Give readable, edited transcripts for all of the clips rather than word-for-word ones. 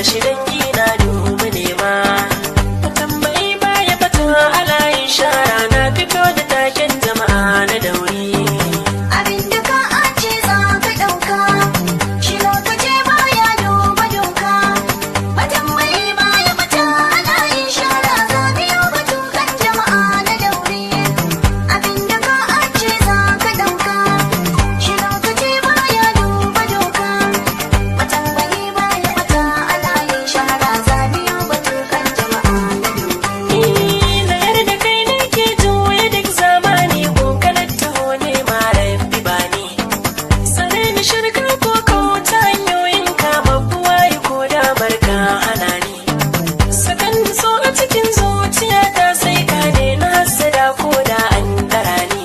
Tashi dangi na dubi nema. Tambayi baya fata alayin shara na fito da taken jama'a na dauri. Abinda ka ace za ka ɗauka, shi lokaci baya duba doka. Matambayi baya bata ana yin shara zagayo batu kan jama'a na daure. Abinda ka ace za ka ɗauka, shi lokaci baya duba doka. Matambayi baya bata ana yin shara zagayo batu kan jama'a na daure. Na yarda kai nake juya duk zamani kunkanar taho ne mara bani. Sare ni shirka ko kauta hanyoyin kama buwaye ko damar ka hana ni. Sakan so a cikin zuciyata sai ka na hassada ko da an dara ni.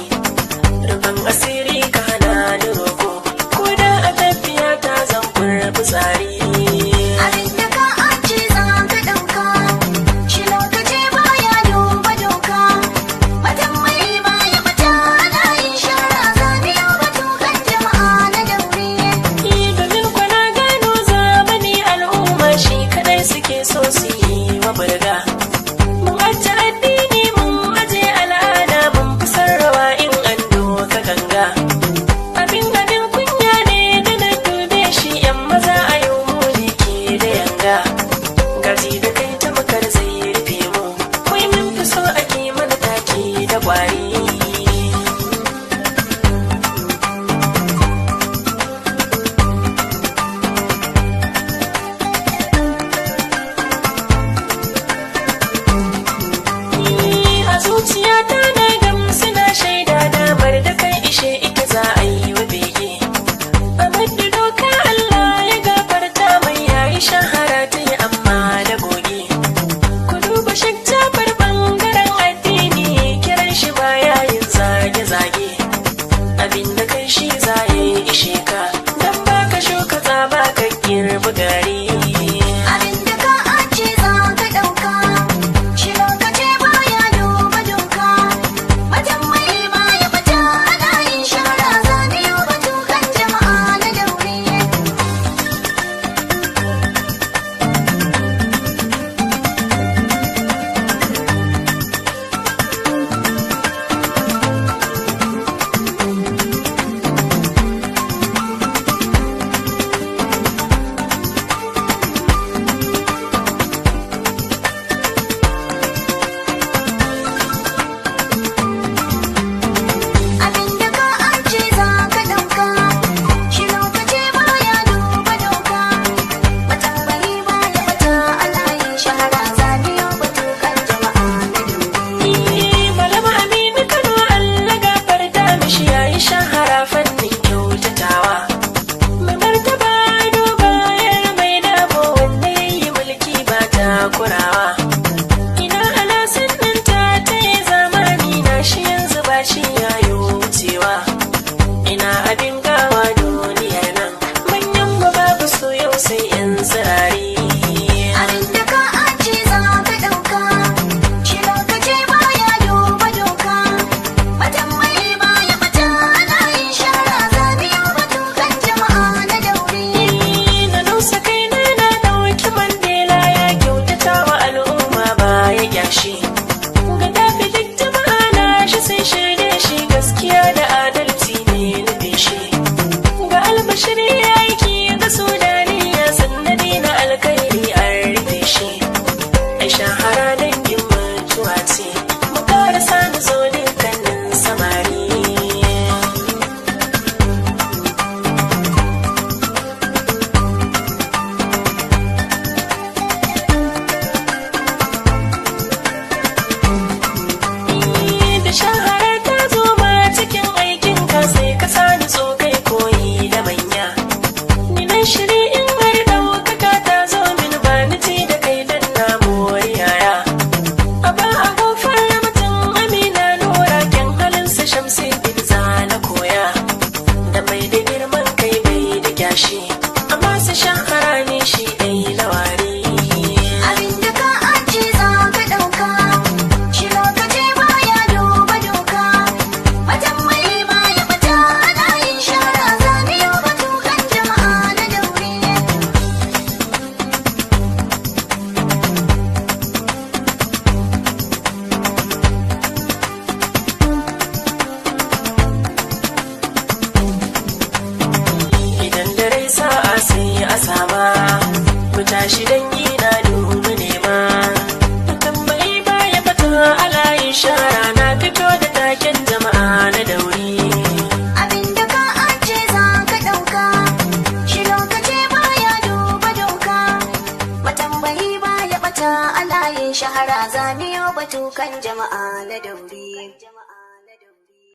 Rufin asiri ka hana ni roko ko da a tafiya ta zan kurbi tsari. Abinda ka ace za ka ɗauka, shi lokaci baya duba doka. Matambayi baya bata ana yin shara zagayo batu kan jama'a na daure. Domin kwana gano zamani al'umma shi kadai suke so su yi wa burga. Mun aje addini mun aje al'ada mun fi sarrawa in an doka ganga. Abin abin kunya ne da na dube shi yan maza a yau mu ne ke da yanga. Gaji da kai ta makar zai rufe mu, wai mun fi so ake mana take da kwari. A zuciyata na gamsu na shaida damar da kai ishe ita za a yi wa bege. Amadu doka Allah ya gafarta mai yayi shahara ta yi amma da goge. Ku duba Sheikh Jafar bangaren addini kiran shi baya yin zage-zage. Abin da kai shi za ya yi ishe ka, dan baka shuka tsaba ka girbi gari. Abinda ka ace za ka ɗauka, shi lokaci baya duba doka. Matambayi baya bata ana yin shara zagayo batu kan jama'a na daure. gashi dangi na dubu nema. Tambayi baya fata alayin shara na fito da taken jama'a na dauri. Abinda ka aje za ka ɗauka, shi lokaci baya duba doka. Matambayi baya bata a layin shahara zaniyo batu kan jama'a na dauri.